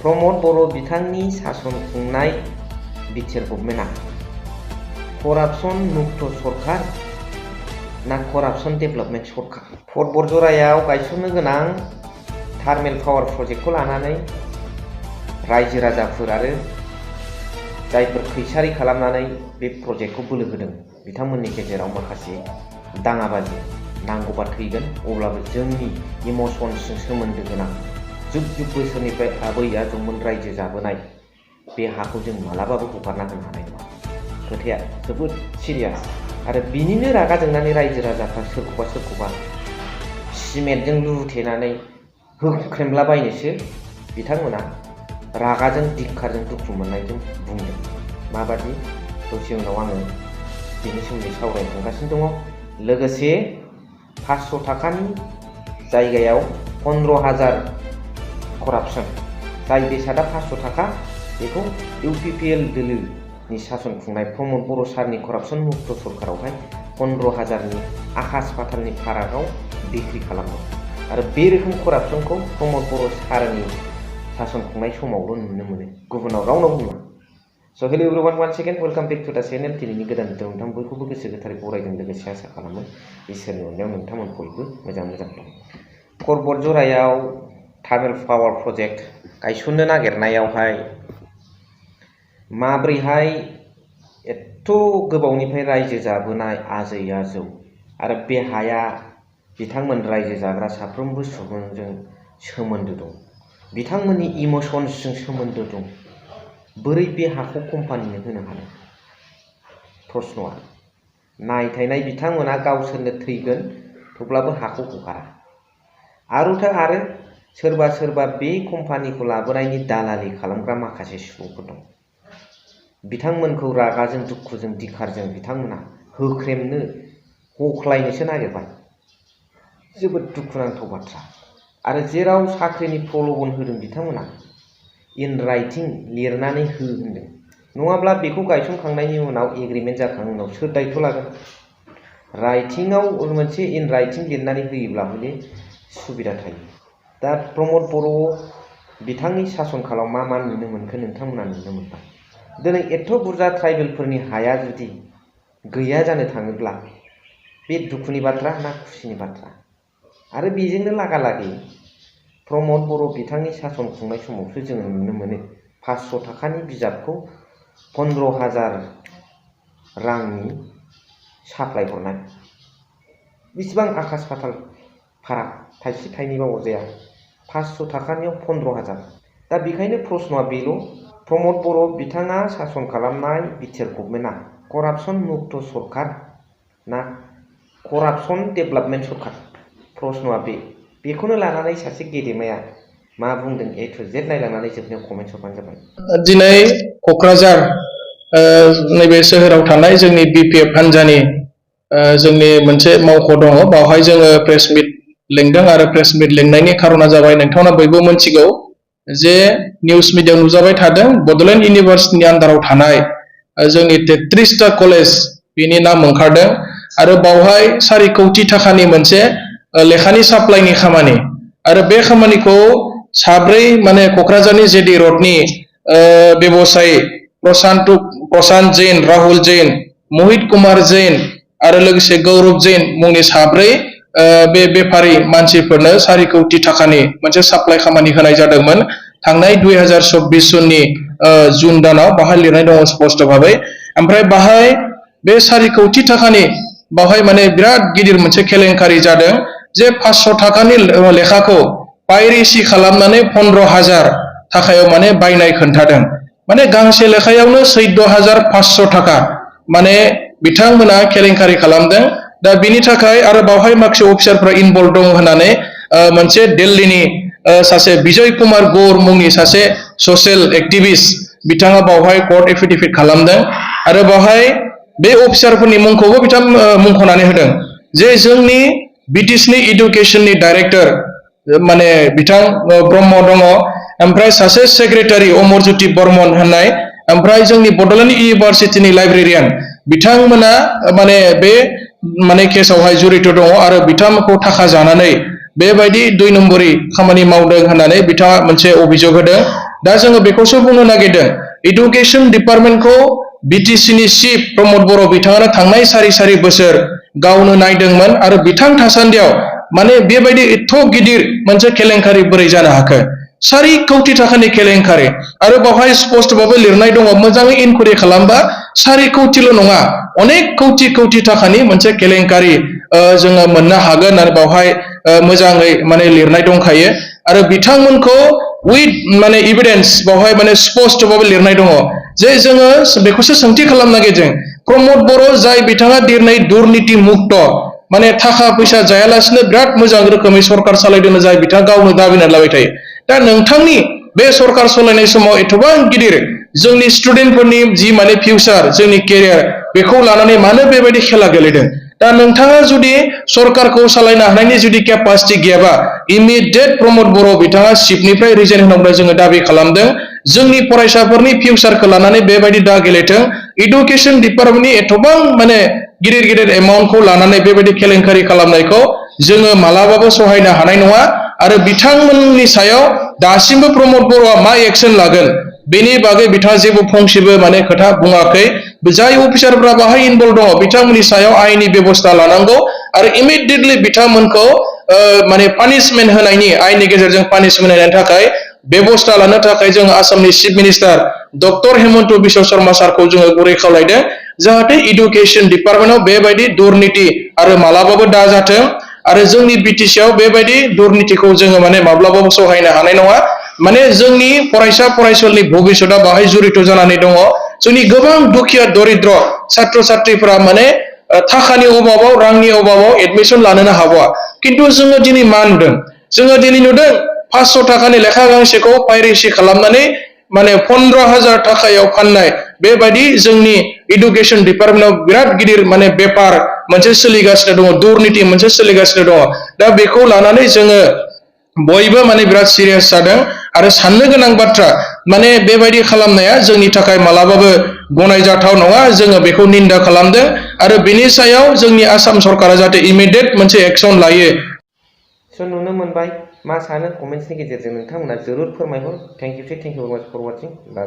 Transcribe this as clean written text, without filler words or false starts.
प्रमद बर' बिथांनि सासन खुंनाय बिटिआर गभर्नमेन्टआ करापसन मुक्त सरकार ना करापसन डेभेलपमेन्ट सरकार? फर्ट बरजरायाव गायसननो गोनां थार्मेल पावार प्रजेक्टखौ लानानै रायजो राजाफोर आरो जायफोर खैसारि खालामनानै बे प्रजेक्टखौ बोलो होदों बिथांमोननि गेजेराव माखासे दाङाबाजि नांगौबा थैगोन, अब्लाबो जोंनि इमसन्सजों सोमोन्दो गोनां जुग जुग बोसोरनिफ्राय आबै आजौमोन रायजो जाबोनाय बे हाखौ जों मालाबाबो हगारना होनो हानाय नङा। खोथाया जोबोद सिरियास आरो बिनिनो रागा जोंनानै रायजो राजाफ्रा सोरखौबा सिमेन्टजों लुथेनानै होख्रेमलाबायनोसो बिथांमोना रागाजों धिक्कारजों दुखु मोननायजों बुंदों। माबादि दसे उनाव आङो बेनि सोमोन्दै सावरायनो थांगासिनो दङ। लोगोसे 500 थाखानि जायगायाव 15,000 करापसन, जाय बेसादा 500 थाखा बेखौ इउपिपिएल दोलोनि सासन खुंनाय प्रमद बर' सारनि करापसन मुक्त सरकारावहाय 15,000नि आकाश पातालनि फारागाव बिक्रि खालामदों आरो बे रोखोम करापसनखौ प्रमद बर' सारनि सासन खुंनाय समावल' नुनो मोनो, गुबुनाव रावनावबो नुवा। स' hello everyone, one second welcome back to दा चेनेल। दिनैनि गोदान भिडिअ नोंथां बयखौबो गोसो गोथारै बरायदों, लोगोसे आसा खालामो इसोरनि अननायाव नोंथांमोन बयबो मोजां दं। फर्ट बरजरायाव थार्मेल पावार प्रजेक्ट गायसननो नागिरनायावहाय माब्रैहाय एथ' गोबावनिफ्राय रायजो जाबोनाय आजै आजौ आरो बे हाया बिथांमोन रायजो जाग्रा साफ्रोमबो सुबुंजों सोमोन्दो दं, बिथांमोननि इमसन्सजों सोमोन्दो दं, बोरै बे हाखौ कम्पानिनो होनो हादों? प्रश्नआ नायथायनाय बिथांमोना गावसोरनो थैगोन थेवब्लाबो हाखौ हगारा। आरो सोरबा बे कम्पानिखौ लाबोनायनि दालालि खालामग्रा माखासे सुबुंफोर दं। बिथांमोनखौ रागाजों दुखुजों धिक्कारजों बिथांमोना होख्रेमनो हख्लायनोसो नागिरबाय। जोबोद दुखुनांथाव बाथ्रा। आरो जेराव साख्रिनि प्रल'भन होदों बिथांमोना इन राइटिं लिरनानै हो होनदों, नङाब्ला बेखौ गायसनखांनायनि उनाव एग्रिमेन्ट जाखांनायनि उनाव सोर दायथ' लागोन? राइटिंआव मोनसे इन राइटिं लिरनानै होयोब्ला हले सुबिदा थायो। दा प्रमद बर' बिथांनि सासन कालाव मा नुनो मोनखो नोंथांमोना नुनो मोनबाय। दिनै एथ' बुरजा ट्राइबेलफोरनि हाया जुदि गैया जानो थाङोब्ला बे दुखुनि बाथ्रा ना खुसिनि बाथ्रा? आरो बेजोंनो लागालागि प्रमद बर' बिथांनि सासन खुंनाय समावसो जोङो नुनो मोनो 500 थाखानि बिजाबखौ 15,000 रांनि साप्लाय हरनाय। बेसेबां आकाश पाताल फाराग, थाइसे थाइनैबा अरजाया। 500 थाखानियाव 15,000। दा बेखायनो प्रश्नआ बेल', प्रमद बर' बिथाङा सासन खालामनाय बिटिआर गभर्नमेन्टआ करापसन मुक्त सरकार ना करापसन डेभेलपमेन्ट सरकार? प्रश्नआ बेखौनो लानानै सासे गेदेमाया मा बुंदों ए टु जेड नायलांनानै जोबनायाव कमेन्ट हरबानो जाबाय। दिनै क'क्राझार नैबे सोहोराव थानाय जोंनि बिपिएफ हान्जानि जोंनि मोनसे मावख' दङ, बावहाय जोङो प्रेस मिट लिंदों आरो प्रेस मिट लिंनायनि खारना जाबाय नोंथांमोना बयबो मिथिगौ जे निउस मिडियायाव नुजाबाय थादों बड'लेण्ड इउनिभार्सिटिनि आन्दाराव थानाय जोंनि 33टा कलेज बेनि नाम ओंखारदों आरो बावहाय 4 कौटि थाखानि मोनसे लेखानि साप्लाइनि खामानि, आरो बे खामानिखौ साब्रै माने क'क्राझारनि जेडि रडनि बेबसायी प्रशान्त जैन, राहुल जैन, मोहित कुमार जैन आरो लोगोसे गौरब जैन मुंनि साब्रै बे बेफारि मानसिफोरनो 4 कौटि थाखानि मोनसे साप्लाइ खामानि होनाय जादोंमोन थांनाय 2024 सननि जुन दानाव। बाहाय लिरनाय दङ स्पष्ट भाबै। ओमफ्राय बाहाय बे 4 कौटि थाखानि बाहाय माने बिराद गिदिर मोनसे केलेंकारि जादों जे 500 थाखानि लेखाखौ पाइरेसि खालामनानै 15,000 थाखायाव माने बायनाय खोन्थादों। माने गांसे लेखायावनो 14,500 थाखा माने बिथांमोना केलेंकारि खालामदों। दा बिनि थाखाय आरो बावहाय माखासे अफिसारफ्रा इनभल्भ दं होननानै मोनसे दिल्लीनि सासे बिजय कुमार गौर मुंनि सासे ससियेल एक्टिभिस्ट बिथाङा बावहाय कर्ट एफिडेभिट खालामदों आरो बावहाय बे अफिसारफोरनि मुंखौबो बिथां मुंख'नानै होदों जे जोंनि बिटिसिनि इडुकेसननि डाइरेक्टर माने बिथां ब्रह्म दङ, ओमफ्राय सासे सेक्रेटारि अमरज्योति बर्मन होननाय, ओमफ्राय जोंनि बड'लेण्ड इउनिभार्सिटिनि लाइब्रेरियान बिथांमोना माने बे माने केसावहाय जड़ित दङ आरो बिथांमोनखौ थाखा जानानै बेबायदि 2 नम्बरि खामानि मावदों होननानै बिथाङा मोनसे अभियोग होदों। दा जोङो बेखौसो बुंनो नागिरदों इडुकेसन डिपार्टमेन्टखौ बिटिसिनि चिफ प्रमद बर' बिथाङानो थांनाय सारि बोसोर गावनो नायदोंमोन आरो बिथां थासान्दियाव माने बेबायदि एथ' गिदिर मोनसे केलेंकारि बोरै जानो हाखो 4 कौटि थाखानि केलेंकारि आरो बावहाय स्पष्टबाबो लिरनाय दङ मोजाङै इनकुवेरि खालामबा 4 कौटिल' नङा अनेक कौटि थाखानि मोनसे केलेंकारि जोङो मोननो हागोन आरो बावहाय मोजाङै माने लिरनाय दंखायो आरो बिथांमोनखौ उइथ माने एभिडेन्स बावहाय माने स्पष्टबाबो लिरनाय दङ जे जोङो बेखौसो सोंथि खालामनो नागिरदों प्रमद बर' जाय बिथाङा दिनै दुर्नीति मुक्त माने थाखा फैसा जायालासिनो बिराद मोजां रोखोमै सरकार सालायदों जाय बिथाङा गावनो दाबिनानै लाबाय थायो दा नोंथांनि बे सरकार सालायनाय समाव एथबां गिदिर जोंनि स्टुडेन्टफोरनि जि माने फिउचार जोंनि केरियार बेखौ लानानै मानो बेबायदि खेला गेलेदों दा नोंथाङा जुदि सरकारखौ सालायनो हानायनि जुदि केपासिटि गैयाबा इमिडिएट प्रमद बर' बिथाङा चिफनिफ्राय रिजाइन होनांगौ जोङो दाबि खालामदों जोंनि फरायसाफोरनि फिउचारखौ लानानै बेबायदि दा गेलेथों इडुकेसन डिपार्टमेन्टनि एथबां माने गिदिर एमाउन्टखौ लानानै बेबायदि केलेंकारि खालामनायखौ जोङो मालाबाबो सहायनो हानाय नङा आरो बिथांमोननि सायाव दासिमबो प्रमद बर'आ मा एक्शन लागोन बेनि बागै बिथाङा जेबो फंसेबो माने खोथा बुङाखै जाय अफिसारफोरा बाहाय इनभल्व दङ बिथांमोननि सायाव आयेननि बेबस्था लानांगौ आरो इमिडिएटलि बिथांमोनखौ माने पानिशमेन्ट होनायनि आयेननि गेजेरजों पानिशमेन्ट होनायनि थाखाय बेबस्था लानो थाखाय जों आसामनि chief minister doctor Hemant Biswa Sharma सारखौ जोङो गुरै खावलायदों जाहाथे इडुकेसन डिपार्टमेन्टआव बेबायदि दुर्नीति आरो मालाबाबो दाजाथों आरो जोंनि बिटिसिआव बेबायदि दुर्नीतिखौ जोङो माने माब्लाबाबो सहायनो हानाय नङा माने जोंनि फरायसा फरायसुलिनि भबिष्यतआ बाहाय जड़ित जानानै दङ जोंनि गोबां दुखिया दरिद्र छात्र छात्रीफोरा माने थाखानि अभाबाव रांनि अभाबाव एडमिशन लानोनो हाबावा किन्तु जोङो दिनै मा नुदों जोङो दिनै नुदों 500 थाखानि लेखा गांसेखौ पाइरेसि खालामनानै माने 15,000 थाखायाव फाननाय बेबायदि जोंनि इडुकेसन डिपार्टमेन्टआव बिराद गिदिर माने बेपार मोनसे सोलिगासिनो दङ दुर्नीति मोनसे सोलिगासिनो दङ दा बेखौ लानानै जोङो बयबो माने बिराद सिरियास जादों आरो साननो गोनां बाथ्रा माने बेबायदि खालामनाया जोंनि थाखाय मालाबाबो गनायजाथाव नङा जोङो बेखौ निन्दा खालामदों आरो बेनि सायाव जोंनि आसाम सरकारा जाहाथे इमिडिएट मोनसे एक्शन लायो स' नुनो मोनबाय मा सानो कमेन्ट्सनि गेजेरजों नोंथांमोना जरुर फोरमायहर थेंक इउ फर वाचिं